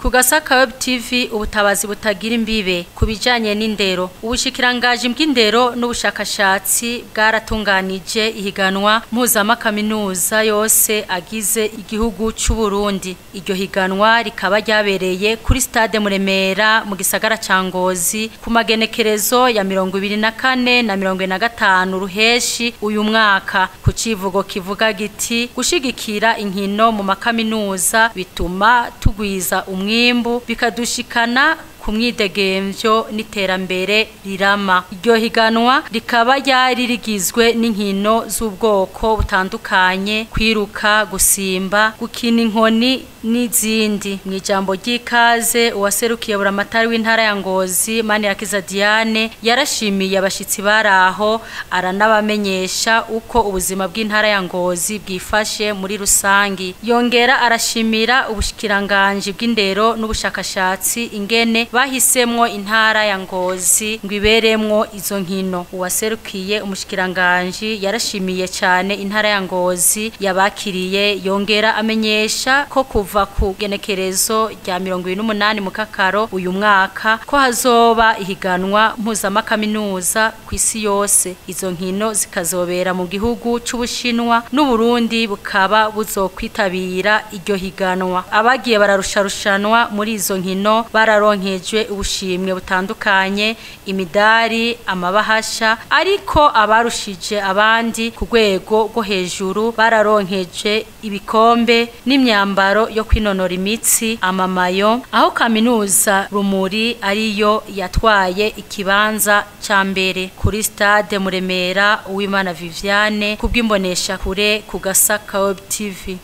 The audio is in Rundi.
Ni ku Gasaka Web TV, ubutabazi butagira imbibe ku bijanye n'indero. Ubushikirangaji bw'indero n'ubushakashatsi bwaratunganije ihiganwa mpuzamakaminuza yose agize igihugu c'u Burundi. Iryo higanwa rikaba ryabereye kuri stade Muremera mu gisagara ca Ngozi ku magenekerezo ya 24 na 25 Ruheshi uyu mwaka, ku civugo kivuga giti: "Gushigikira inkino mu makaminuza bituma tugwiza umwimbu, bikadushikana ku mwidegemvyo n'iterambere rirama." Iryo higanwa rikaba ryari rigizwe n'inkino z'ubwoko butandukanye: kwiruka, gusimba, gukina inkoni n'izindi. Mu ijambo ry'ikaze, uwaserukiye buramatari w'intara ya Ngozi, Manirakiza Diane, yarashimiye abashitsi baraho, aranabamenyesha uko ubuzima bw'intara ya Ngozi bwifashe muri rusangi. Yongera arashimira ubushikiranganji bw'indero n'ubushakashatsi ingene bahisemwo intara ya Ngozi ngo iberemwo izo nkino. Uwaserukiye umushikiranganji yarashimiye cyane intara ya Ngozi yabakiriye, yongera amenyesha ko kuva ku genekerezo rya 28 Mukakaro uyu mwaka ko hazoba ihiganwa mpuzamakaminuza ku isi yose. Izo nkino zikazobera mu gihugu c'Ubushinwa, n'Uburundi bukaba buzokwitabira iryo higanwa. Abagiye bararusharushanwa muri izo nkino bararonkejwe ubushimwe butandukanye, imidari, amabahasha, ariko abarushije abandi ku rwego rwo hejuru bararonkeje ibikombe n'imyambaro yo kwinonora imitsi, amamayo, aho kaminuza Rumuri ariyo yatwaye ikibanza ca mbere. Kuri stade Muremera, Uwimana Viviane kubw'imbonesha kure ku Gasaka Web TV.